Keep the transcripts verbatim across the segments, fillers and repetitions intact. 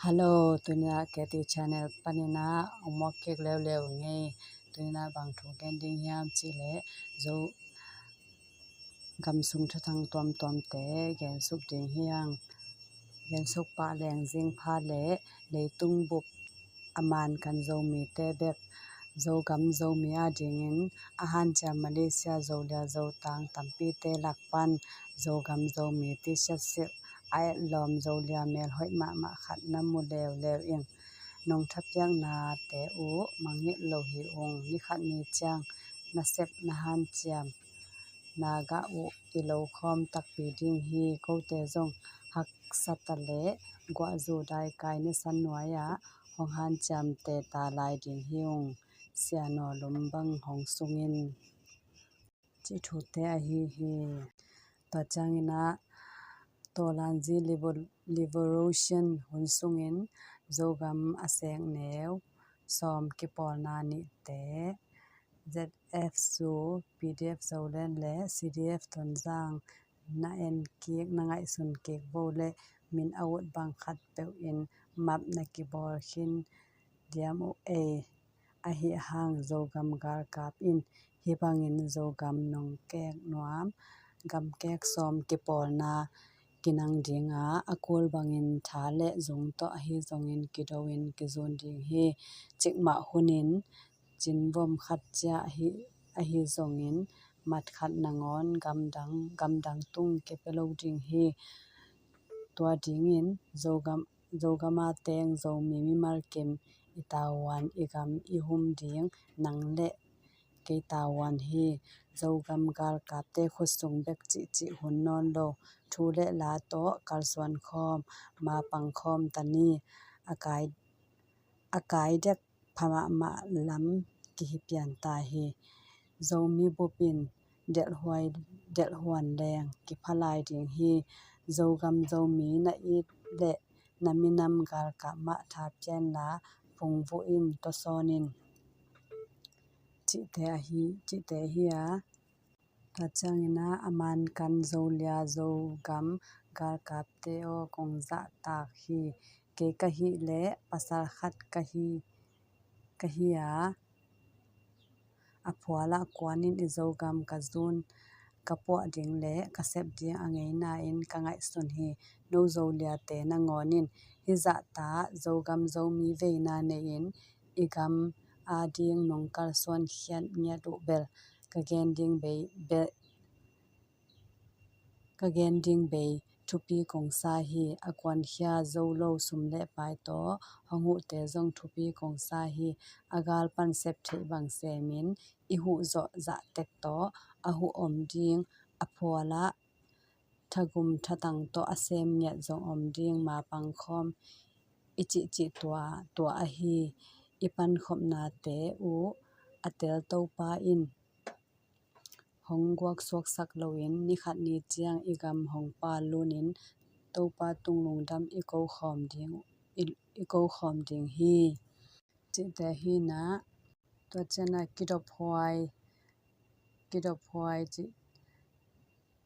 Hello, tuni-ah K T Channel panin ah hong muak kik leuleu ing ei. Tuni-ah bang thu gen ding hiam cih leh, Zo gam sung thuthang tuamtuamte gensuk ding hi hang. Gensuk pah leng zing pha leh leitung bup a man kan Zomite bek, Zogam Zomi adingin a hanciam Malaysia, Zolia, Zotang tampite lak pan Zogam Zomi T-shirt silh a etlawm Zolia melhoih mahmah khat na mu leuleu ing. Nong thapiaknate uh mangngilh lo hi ung. Ni khat ni ciang na sep na hanciam na gah uh i lo khawm takpi ding hi. Kote zong haksa ta leh guahzu daikai nisan nuai-ah hong hanciamte ta lai ding hi ung. Sia Naw Lum bang hong sungin cih thute ahi hi. Tua ciangin ah Tawlanzi Liber-, Liberation hun sungin Zogam a seng neu sawm kipawlna nihte, Z F Su, P D F Zoland le C D F Tonzang na en kik, na ngaihsun kik vo leh min a ut bang khat peuh in map na kibawl khin diam uh ei. Ahih hang Zogam galkap in hih bangin Zogam nong kek nuam, gam kek sawm kipawlna kinang ding a, a kul bangin tha le zung tawh ahi zongin kido in kizun ding hi. Cikmah hunin cinvom khat cia ahi, ahi zongin mat khat nangawn gamdang, gamdang tung kipia lo ding hi. Tua dingin Zogam, Zogam a teng Zomi mimal kim i tavuan, i gam i hum ding nang le kei tavuan hi. Zogam galkapte khutsung bek cihcih hun nawn lo, thu le la tawh kalsuan khawm, mapang khawm ta ni. A kai, a kai dek pha mahmah lam kihi pian ta hi. Zomi bup in delhhuai, delhhuan leng kipha lai ding hi. Zogam Zomi na it leh na minam galkap mah tha pia inla, phungvuh in, tawsawn in, cihte ahi, cihte hi a. Tua ciangin ah a man kan Zolia Zogam galkapte aw, kong zahtak hi. Kei ka hih leh pasal khat ka hi, ka hi a, a phualah kuanin i Zogam ka zun, ka puah ding le ka sep ding a ngeina in ka ngaihsun hi. No Zoliate nangawn in hih zahta Zogam Zomi veina nei-in i gam ading nong kalsuan khiat ngiat uh bel ka gen ding bei, bel, ka gen ding bei thupi kong sa hi. A kuankhia zo lo sum le pai tawh hong huhte zong thupi kong sa hi. A gal pan sep theih bang semin i huh zawh zah tek tawh a huh om ding, a phualah thagum thatang tawh a sem ngiat zong om ding, mapang khawm i cihcih tua, tua ahi. I pankhopnate uh a tel Topa in hong guak suaksak loin ni khat ni ciang i gam hong pal lunin Topa tung lungdam i ko khawm ding, i, i ko khawm ding hi. Cihte hi na, tua ciangin ah kidop huai, kidop huai cih,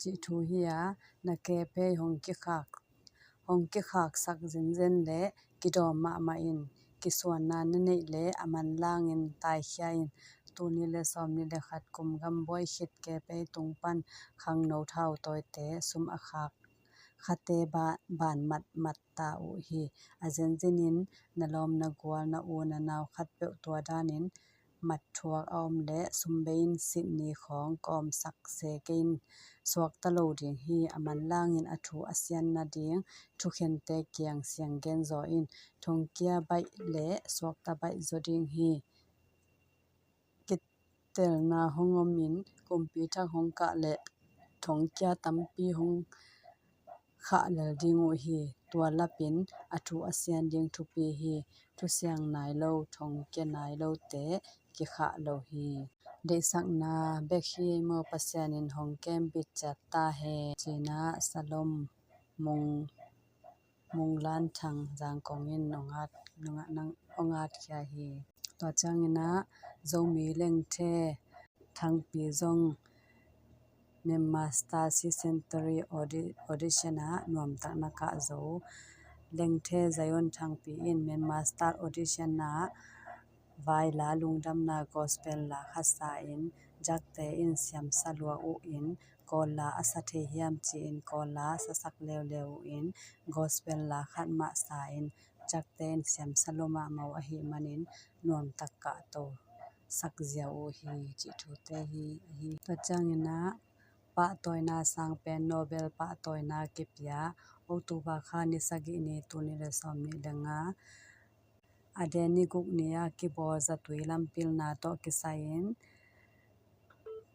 cih thu hi a, na kephei hong kikhak, hong kikhaksak zenzen le kidawm mahmah in, kisuanna na neih le a manlangin taikhia in. Tul nih le sawmnih le khat kum gambuai khit kephei tung pan khangno thau tawite sum a khak khate ba-, ban matmat ta uh hi. A zenzenin na lawm na gual, na u na nau khatpeuh tua danin mat thuak a om leh sumbei in sitni khawng kawmsak se kei in, suakta lo ding hi. A manlangin a thu a sian nading thukhente kiang siang gen zaw in, thongkia baih le suakta baih zaw ding hi. Kitelna hong omin kumpi thak hong kah leh thongkia tampi hong khah lel ding uh hi. Tua lapin a thu a sian ding thupi hi. Thusiang nai lo, thongkia nai lote kikhah lo hi. Deihsakna bek hi ei maw, Pasian in hong kem bit ciat ta hen, ci-in ah Salom Mung, Mung Lan Thang Zangkong in hong at, hong at, hong at khia hi. Tua ciangin ah Zomi Lengthe Thangpi zong Myanmar Star Season three audi-, audition ah nuamtak na kah zo. Lengthe Zion Thangpi in Myanmar Star audition ah vaila lungdamna gospel la khat sa in, Jakte in siamsa lua uh in, Kawl la a sa thei hiam ci-in Kawl la sasak leuleu uh in, gospel la khat mah sa in, Jakte in siamsa lua mahmah uh ahih manin nuamtak kahto sak ziau uh hi, cih thute hi, hi. Tua ciangin ah pahtawina sang pen Nobel pahtawina kipia October kha ni sagih ni, tul nih le sawm nih le nga, a den ni guk ni a kibawl zatui lampilna tawh kisai in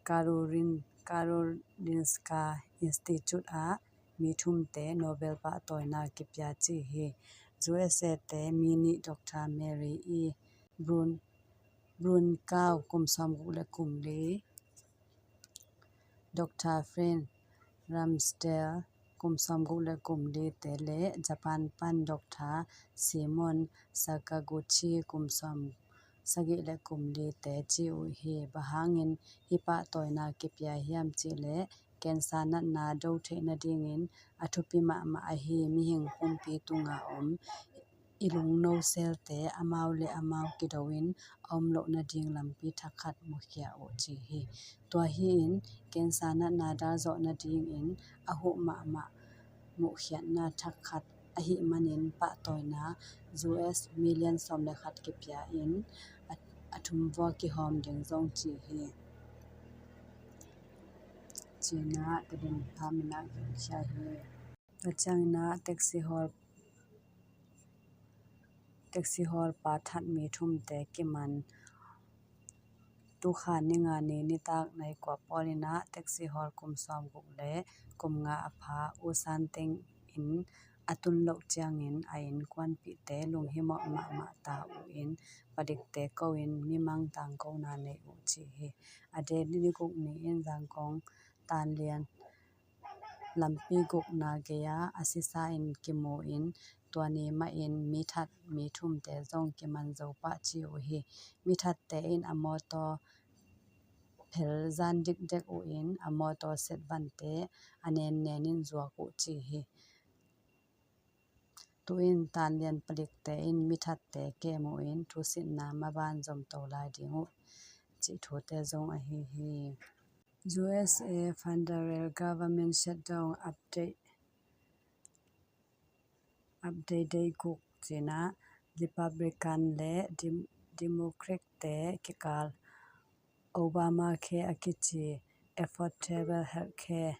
Karolin-, Karolinska Institute ah mi thumte Nobel pahtawina kipia ci hi. U S A te mi nih, Doctor Mary E. Brun-, Brunkow kum sawm guk le kum li, Doctor Frank Ramsdell kum sawm guk le kum li te le Japan pan Doctor Simon Sakaguchi kum sawm sagih le kum li te ci uh hi. Bang hangin hih pahtawina kipia hiam cih leh, cancer natna do theih nadingin a thupi mahmah ahi mihing pumpi tunga om i lungno selte amau le amau kido in a om loh nading lampi thak khat mukhia uh ci hi. Tua hi in cancer natna dal zawh nadingin a huh mahmah muhkhiatna thak khat ahih manin pahtawina U S million sawm le khat kipia in a, a thum vua kihawm ding zong ci hi. Cina tadin phamina kikhia hi. Tua ciangin ah taxi hawl, taxi hawl pa that mi thumte kiman. Tukha ni nga ni nitak nai kua pawlin ah taxi hawl kum sawm guk le kum nga a pha U San Teng in a tun loh ciangin a innkuanpihte lunghimawh mahmah ta uh in padikte ko in mimang tangkona nei uh ci hi. A den ni guk ni in Zangkong Tanlian lampi gukna gei-ah a sisa in kimu in, tua ni mahin mi that mi thumte zong kiman zo pah ci uh hi. Mi thatte in a mawtaw phel zan dikdek uh in a mawtaw set vante a nennen in zuak uh ci hi. Tu in Tanlian padikte in mi thatte kem uh in thusitna maban zomto lai ding uh cih thute zong ahi hi. U S A federal government shutdown update, update day guk cina Republican le Dem-, Democrat te kikal Obamacare a kici Affordable Healthcare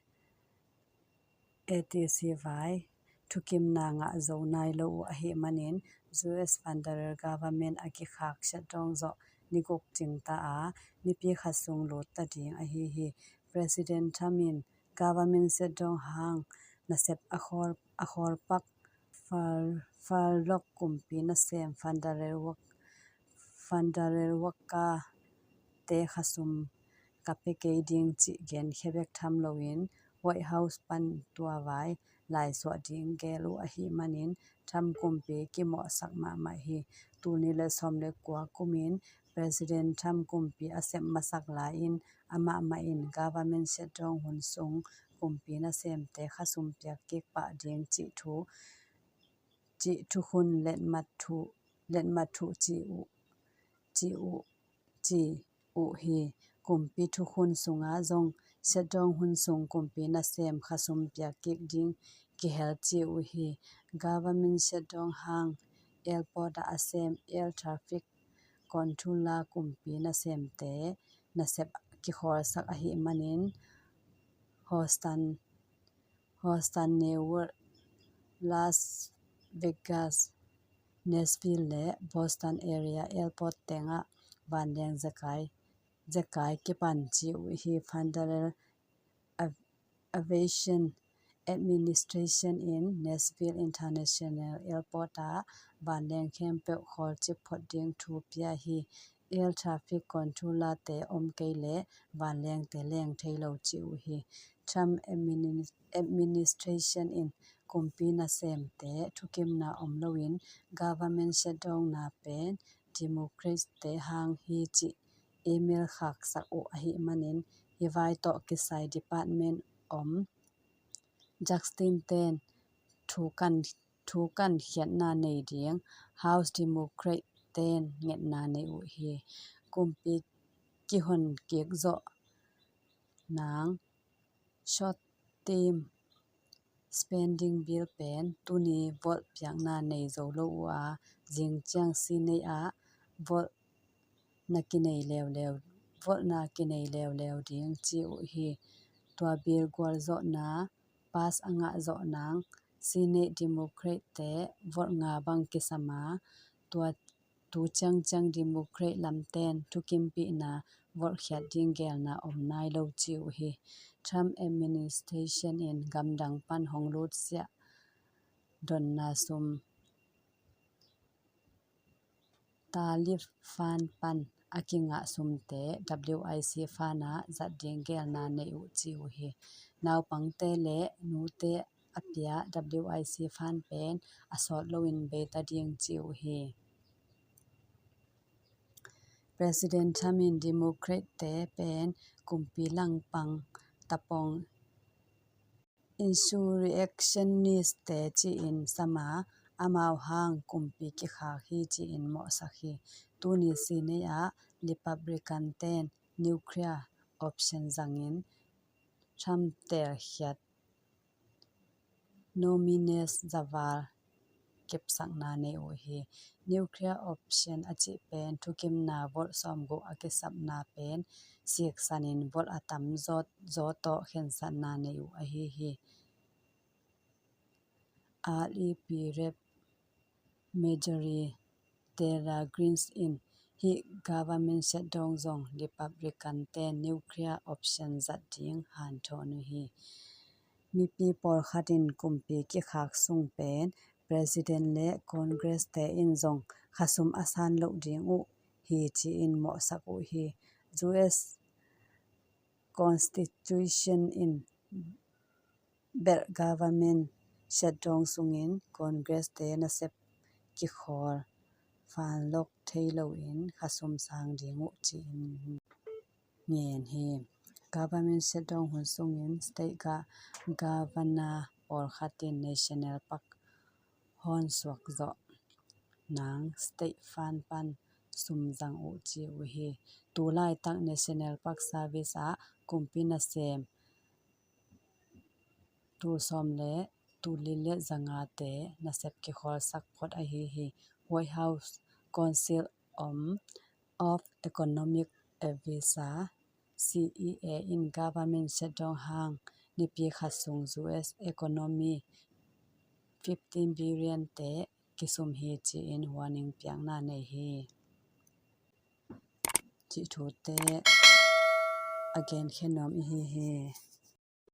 A T C vai thukimna ngah zo nai lo uh ahih manin U S federal government a kikhak shutdown zawh ni guk cing ta a, nipi khat sung lut ta ding ahi hi. President Trump in government shutdown hang nasep a khawl, a khawlpak far-, farlok kumpi nasem federal work, federal worker te khasum ka pia kei ding cih genkhia bek tham loin White House pan tua vai laisuah ding gel uh ahih manin Trump kumpi kimawhsak mahmah hi. Tul nih le sawm le kua kumin President Trump kumpi a sep masak lai-in amah mah in government shutdown hun sung kumpi nasemte khasum piak kik pah ding cih thu, cih thukhun letmat thuh, letmat thuh cih uh, cih uh, cih uh hi. Kumpi thukhun sungah zong shutdown hun sung kumpi nasem khasum piak kik ding kihel cih uh hi. Government shutdown hang airport ah a sem air traffic controller kumpi nasemte nasep kikhawlsak ahih manin Houston, Houston, New York, Las Vegas, Nashville le Boston area airport tengah vanleng zekai, zekai kipan ci uh hi. Federal Av-, Aviation Administration in Nashville International Airport ah vanleng khempeuh khawlcip phot ding thu pia hi. Air traffic controller te om kei leh vanlengte leng thei lo ci uh hi. Trump admini-, administration in kumpi nasemte thukimna om loin government shutdown na pen Democrat te hang hi cih email khaksak uh ahih manin Vai tawh kisai department om Justin ten thu kan thu kan khiatna nei ding House Democrat ten ngetna nei uh hi. Kumpi kihon kik zawh nang short term spending bill pen tuni vote piakna nei zo lo uh a, zing ciang Senate ah vote na kinei leuleu, vote na kinei leuleu ding ci uh hi. Tua bill gualzawhna pass a ngah zawh nang Senate Democrat te vote nga bang kisam a, tua tu ciangciang Democrat lamten thukimpihna vote khiat ding gelna om nai lo ci uh hi. Trump administration in gamdang pan hong lutsiah donna sum, tariff fund pan a kingah sumte W I C fund ah zat ding gelna nei uh ci uh hi. Naupangte le nute a pia W I C fund pen a sawt loin beita ding ci uh hi. President Trump in Democrat te pen kumpi langpang tapong insurrectionist te ci-in sam a, amau hang kumpi kikhak hi ci-in mawhsak hi. Tuni Senate ah Republican ten nuclear option zangin Trump telkhiat nominees zaval kepsakna nei uh hi. Nuclear option a cih pen thukimna vote sawmguk a kisapna pen siksanin vote a tam zaw, zaw tawh khensatna nei uh ahi hi. R E P Rep Marjorie Taylor Greene in hih government shutdown zong Republican ten nuclear option zat ding hanthawn uh hi. Mipi pawlkhat in kumpi kikhak sung pen President le Congress te in zong khasum a san loh ding uh hi ci-in mawhsak uh hi. U S Constitution in belh government shutdown sungin Congress te nasep kikhawl fanlok thei loin khasum sang ding uh ci-in ngen hi. Government shutdown hun sungin state ga governor pawlkhat in national park hong suak zawh nang state fund pan sum zang uh ci uh hi. Tulaitak National Park Service ah kumpi nasem tul sawm le tul li le zangate nasep kikhawlsak phot ahi hi. White House Council on of Economic Advisor, C E A, in government shutdown hang nipi khat sung U S economy fifteen billion te kisum hi ci-in warning piakna nei hi. Cih thute a genkhen nuam ihi hi.